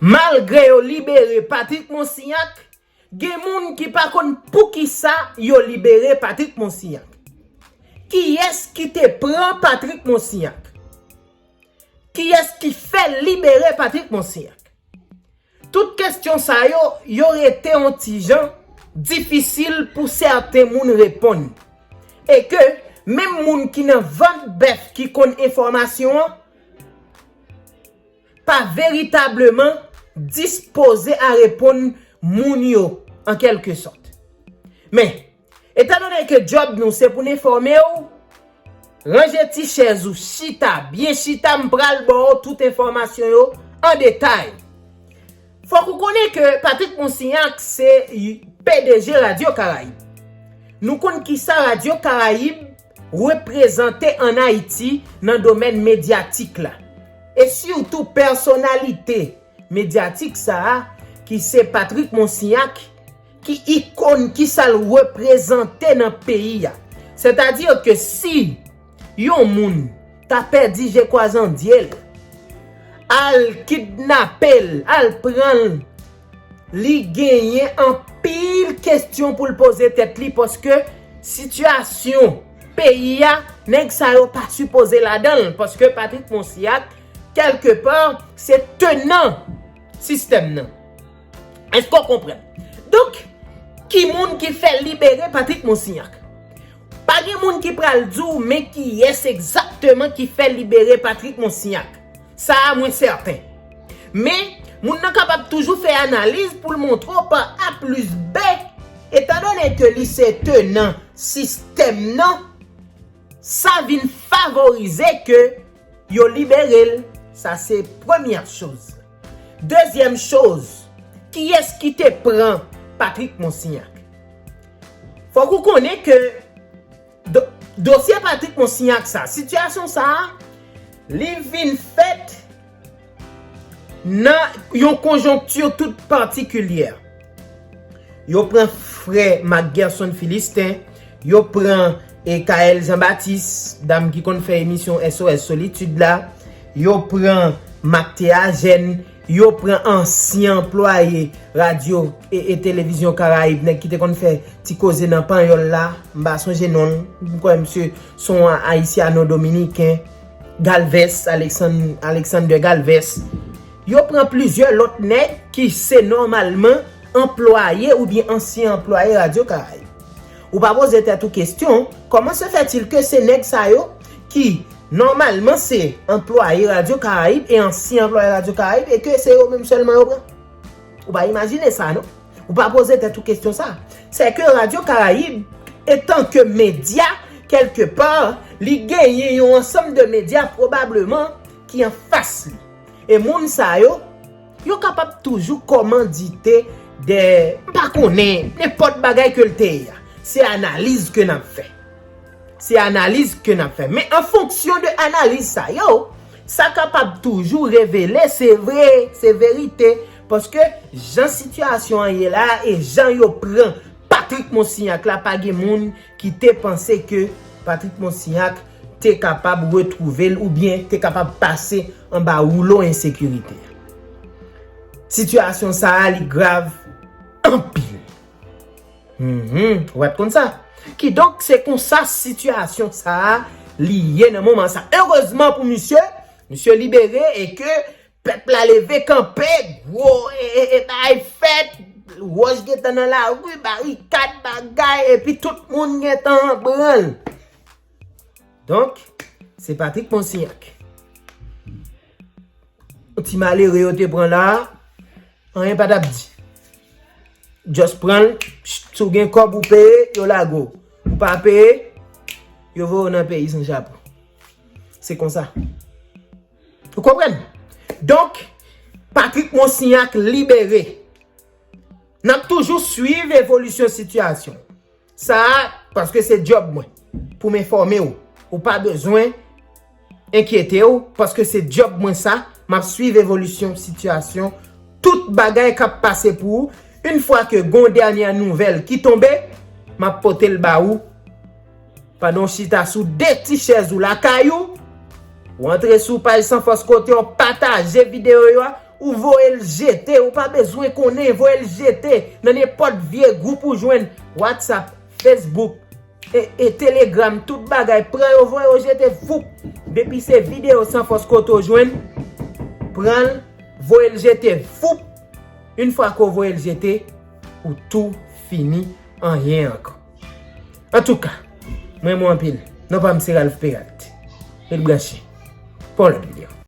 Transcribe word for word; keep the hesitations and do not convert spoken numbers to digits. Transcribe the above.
Malgre yo libere Patrick Monsignac, gen moun ki pa konn poukisa yo libere Patrick Monsignac. Kiyès ki te pran Patrick Monsignac? Kiyès ki fè libere Patrick Monsignac? Tout kesyon sa yo, yo rete yon ti jan difisil pou sèten moun reponn. E ke menm moun ki nan vant bèf ki konn enfòmasyon an, pa veritableman dispoze a reponn moun yo, an kèlke sòt. Men, etandone ke djòb nou se pou n enfòme w, ranje ti chèz ou, chita, byen chita, m pral ba w tout enfòmasyon yo an detay. Fòk ou konnen ke Patrick Monsignac se P D G Radyo Karayib. Nou konn kisa Radyo Karayib reprezante ann Ayiti nan domèn medyatik la. E sitou pèsonalite medyatik sa a, ki se Patrick Monsignac, ki ikòn, kisa l reprezante nan peyi a. Sètadi ke si yon moun ta pèdi je kwa zandye l, al kidnape l, al pran l, li genyen anpil kesyon pou l poze tèt li, paske sitiyasyon peyi a, nèg sa yo pa sipoze ladan l, paske Patrick Monsignac, kèlke pa, se tenan sistèm nan. Èske w konprann? Donk, ki moun ki fè libere Patrick Monsignac? Pa gen moun ki pral di w men kiyès egzakteman ki fè libere Patrick Monsignac. Sa a, mwen sèten. Men, moun nan kapab toujou fè analiz pou l montre w pa A plis B, etandone ke li se tenan sistèm nan, sa vin favorize ke yo libere l. Sa se premyè choz. Dezyèm choz, kiyès ki te pran Patrick Monsignac? Fòk ou konnen ke do-, dosye Patrick Monsignac sa, sitiyasyon sa a, li vin fèt nan yon konjonkti tout patikilyè. Yo pran frè Marc Gerson Philistin, yo pran e Kaël Jean Baptiste, dam ki konn fè emisyon S O S Solitude la, yo pran Marc Théagène, yo pran ansyen anplwaye radyo e, e televizyon Karayib, nèg ki te konn fè ti koze nan panyòl la, m pa sonje non l, m kwè misye se yon Ayisyano-Dominiken, Galvez, Alexand-, Alexander Galvez. Yo pran plizyè lòt nèg ki se nòmalman anplwaye oubyen ansyen anplwaye Radyo Karayib. Ou pa poze tèt ou kesyon, kòman se fètil ke se nèg sa yo ki nòmalman se anplwaye Radyo Karayib e ansyen anplwaye Radyo Karayib e ke se yo menm sèlman yo pran? Ou pa imajine sa, non? Ou pa poze tèt ou kesyon sa. Se ke Radyo Karayib, etan ke medya, kèlke pa, li genyen yon ansanm de medya pwobableman ki anfas li. E moun sa yo, yo kapab toujou kòmandite de, m pa konnen, nenpòt bagay ke l te ye a. Se analiz ke n ap fè. Se analiz ke n ap fè. Men an fonksyon de analiz sa yo, sa kapab toujou revele se vre, se verite. Paske jan sitiyasyon an ye la e jan yo pran Patrick Monsignac la, pa gen moun ki te panse ke Patrick Monsignac te kapab retwouve l oubyen te kapab pase anba woulo ensekirite a. Sitiyasyon sa a, li grav anpil. Mhm, ou pa t konn sa? Kidonk, se konsa sitiyasyon sa a li ye nan moman sa. Erezman pou misye, misye libere e ke pèp la leve kanpe, gwo e, e, e bagay fèt, wòch gentan nan lari, barikad, bagay, epi tout moun gentan an branl. Donk, se Patrick Monsignac. Yon ti malere yo te pran la, anyen pa t ap di. Just pran l, si w gen kòb ou peye, yo lage w. Ou pa peye, yo voye w nan peyi san chapo. Se konsa. Ou konprann? Donk, Patrick Monsignac libere. N ap toujou swiv evolisyon sitiyasyon. Sa a, paske se djòb mwen, pou m enfòme w. Ou pa bezwen enkyete w, paske se djòb mwen sa, m ap swiv evolisyon sitiyasyon, tout bagay k ap pase pou ou. Yon fwa ke gon dènyè nouvèl ki tonbe, m ap pote l ba ou. Pandan w chita sou de ti chèz ou lakay ou, ou antre sou paj San Fòs Kote, w pataje videyo yo a, Ou voye l jete, ou pa bezwen konnen, voye l jete nan nenpòt vye gwoup ou jwenn, WhatsApp, Facebook, e, e Telegram, tout bagay, pran yo, voye yo jete, foup. Depi se videyo san fòs kote w jwenn, pran l, voye l jete, foup. Yon fwa ke w voye l jete, ou tou fini, anyen ankò. Antouka, mwen renmen w anpil. Non pa m se Ralph Perat. Ret branche pou yon lòt videyo.